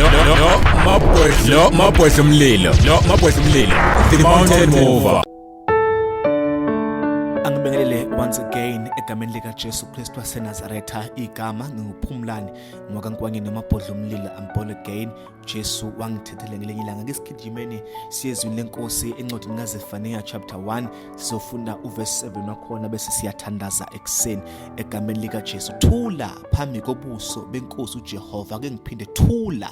Lo mabhodlo, mabhodlo umlilo, lo mabhodlo umlilo, the mountain mover. Angibingelele once again egameni lika Jesu Kristu waseNazaretha. Igama nginguPhumlani ngwakaNkwangeni noMabhodlo umlilo. I'm born again. Jesu wangithethela ngelinye ilanga. Ke sigijimeni siyezwini lenkosi encwadini kaZefaniya chapter 1, sizofunda uverse 7 wakhona bese siyathandaza ekuseni egameni lika Jesu. Thula phambi kobuso benkosi uJehova. Ake ngiphinde, thula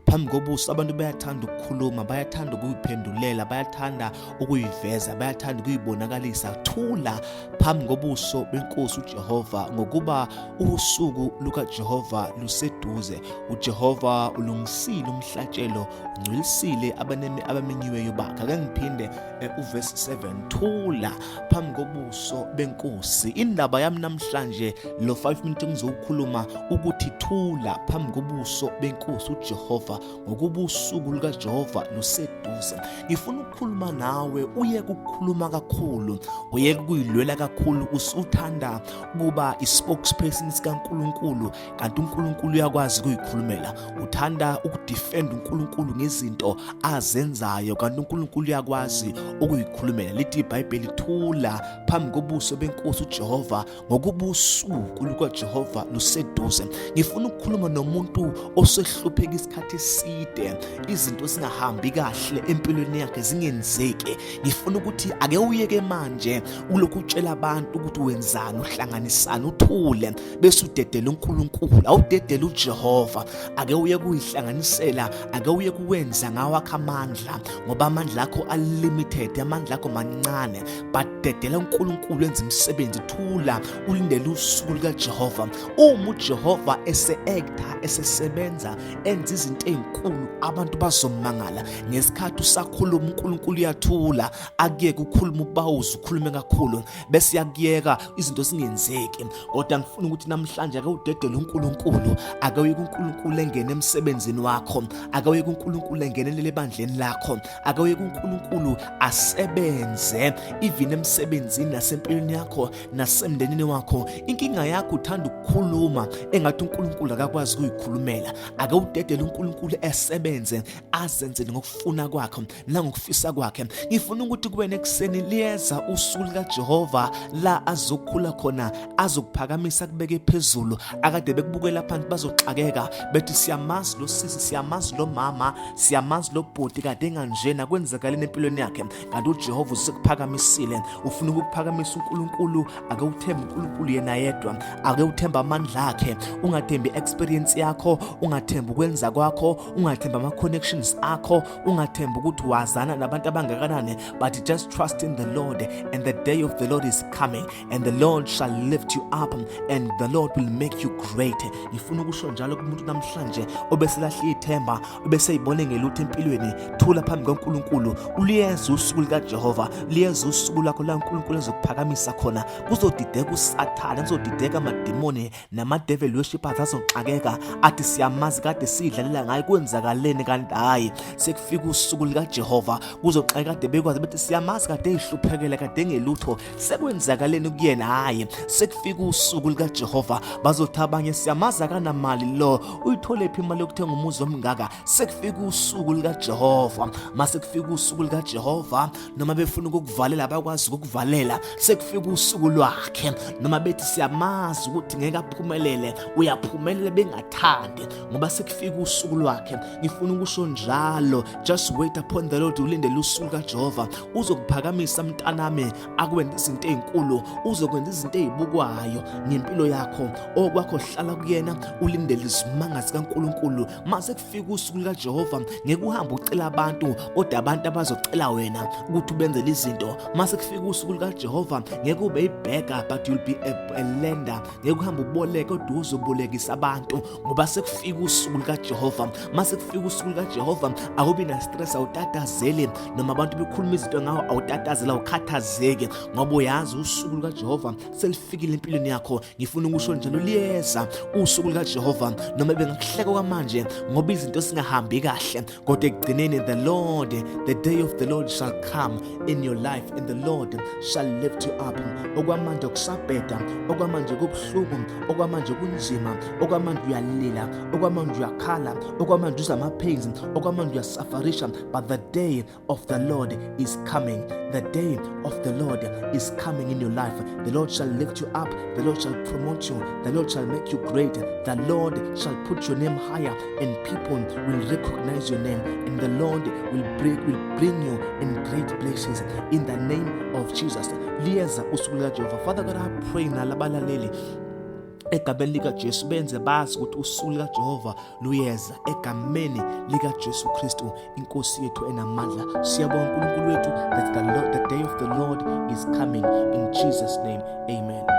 phambi kobuso. Abantu bayathanda ukukhuluma, bayathanda ukuyiphendulela, bayathanda ukuyiveza, bayathanda ukuyibonakalisa. Thula phambi kobuso benkosi uJehova, ngokuba usuku lukaJehova luseduze. UJehova ulungisile umhlatshelo, ungcwelisile abanemi abamenyiweyo bakhe. Ake ngiphinde uverse 7, thula phambi kobuso benkosi. Indaba yami namhlanje lo 5 minutes ngizokhuluma ukuthi thula phambi kobuso benkosi uJehova, ngokuba usuku lukaJehova luseduze. Ngifuna ukukhuluma nawe uyeke ukukhuluma kakhulu, uyeke ukuyilwela kakhulu. Usuthanda ukuba i-spokesperson sikaNkulunkulu, kanti uNkulunkulu uyakwazi ukuyikhulumela. Uthanda ukudefend uNkulunkulu ngezinto azenzayo, kanti uNkulunkulu uyakwazi ukuyikhulumela. Lithi iBhayibheli, thula phambi kobuso benkosi uJehova, ngokuba usuku lukaJehova luseduze. Ngifuna ukukhuluma nomuntu osehlupheka isikhathi eside, izinto zingahambi kahle empilweni yakhe, zingenzeki. Ngifuna ukuthi ake uyeke manje ulokhu utshela abantu ukuthi wenzani, uhlanganisani. Uthule bese udedela uNkulunkulu, awudedele uJehova. Ake uye kuyihlanganisela, ake uye kuwenza ngawakho amandla, ngoba amandla akho unlimited, amandla akho mancane, but dedela uNkulunkulu enza imisebenzi. Thula ulindele usuku lukaJehova. Uma uJehova ese-acta, esesebenza, enza izinto ezinkulu, abantu bazomangala. Ngesikhathi usakhuluma, uNkulunkulu uyathula, akuyeke ukukhuluma, ubawuze ukhulume kakhulu bese yakuyeka, izinto zingenzeki. Kodwa ngifuna ukuthi namhlanje ake udedele uNkulunkulu, ake uye kuNkulunkulu engene emsebenzini wakho, ake uye kuNkulunkulu engenelele ebandleni lakho, ake uye kuNkulunkulu asebenze even emsebenzini nasempilweni yakho nasemndenini wakho. Inkinga yakho uthanda ukukhuluma engathi uNkulunkulu akakwazi ukuyikhulumela. Ake udedele uNkulunkulu esebenze, azenzele ngokufuna kwakhe nangokufisa kwakhe. Ngifuna ukuthi kuwena ekuseni, liyeza usuku likaJehova la azokhula khona, azokuphakamisa, kubeke phezulu. Akade bekubukela phansi bazoxakeka, bethi siyamazi lo sisi, siyamazi lo mama, siyamazi lo bhuti, kade enganjena, kwenzakaleni empilweni yakhe? Kanti uJehova usekuphakamisile, ufuna ukukuphakamisa uNkulunkulu. Ake uthembe uNkulunkulu yena yedwa, ake uthembe amandla akhe, ungathembi experience yakho, ungathembi ukwenza kwakho, ungathembi ama connections akho, ungathembi ukuthi wazana nabantu abangakanani, but just trust in the Lord, and the day of the Lord is coming, and the Lord shall lift you up, and the Lord will make you great. Ngifuna ukusho njalo kumuntu namhlanje obeselahle ithemba, obeseyibone ngelutho empilweni. Thula phambi kaNkulunkulu. Uliyeza usuku likaJehova, liyeza usuku lakho la uNkulunkulu azokuphakamisa khona. Kuzodideka uSathane, kuzodideka amadimoni nama-devil worshippers, azoxakeka athi siyamazi, kade sidlalela ngaye, kwenzakaleni? Kanti hhayi, sekufika usuku likaJehova. Kuzoxakeka, kade bekwazi bethi siyamazi, kade eyihluphekele, kade engelutho, sekwenzakaleni kuyena? Hhayi, sekufika usuku likaJehova. Bazothi abanye siyamazi, akanamali lo, uyithole phi imali yokuthenga umuzi omngaka? Sekufika usuku likaJehova. Mase kufika usuku likaJehova, noma befuna ukukuvalela, abakwazi ukukuvalela. Sekufika usuku lwakhe. Noma bethi siyamazi ukuthi ngeke aphumelele, uyaphumelela bengathandi, ngoba sekufika usuku lwakhe. Ngifuna ukusho njalo, just wait upon the Lord, ulindele usuku lukaJehova. Uzokuphakamisa mntanami, akwenza izinto ezinkulu, uzokwenza izinto ezibukwayo ngempilo yakho. Okwakho hlala kuyena, ulindele izimanga zikaNkulunkulu. Mase kufika usuku lukaJehova, ngeke uhambe ucela abantu, kodwa abantu abazocela wena ukuthi ubenzele izinto. Mase kufika usuku lukaJehova, ngeke ube ibheka, but you'll be a lender. Ngeke uhambe uboleke, kodwa uzobolekisa abantu, ngoba sekufika usuku lukaJehova. Mase kufika usuku lukaJehova, awubi na stress, awutatazeli noma abantu bekhuluma izinto ngawo, awutatazela, awukhathazeki, ngoba uyazi usuku lukaJehova selifikile empilweni yakho. Ngifuna ukusho njalo, liyeza usuku lukaJehova. Noma bengakuhleka kwamanje ngoba izinto singahambi kahle, kodwa ekugcineni the Lord, the day of the Lord shall come in your life, and the Lord shall lift you up. Okwamanje kusabheda, okwamanje kubuhlungu, okwamanje kunzima, okwamanje uyalila, okwamanje uyakhala. Okwamanje uzwa ama-pains, okwamanje uyasafarisha, but the day of the Lord is coming. The day of the Lord is coming in your life. The Lord shall lift you up. The Lord shall promote you. The Lord shall make you great. The Lord shall put your name higher, and people will recognize your name. And the Lord will bring you in great places in the name of Jesus. Liyeza usuku lukaJehova. Father God, I pray nalabalaleli egameni likaJesu, benze bazi ukuthi usuku lukaJehova luyeza egameni likaJesu Kristu inkosi yethu enamandla. Siyabonga uNkulunkulu wethu that the day of the Lord is coming in Jesus' name. Amen.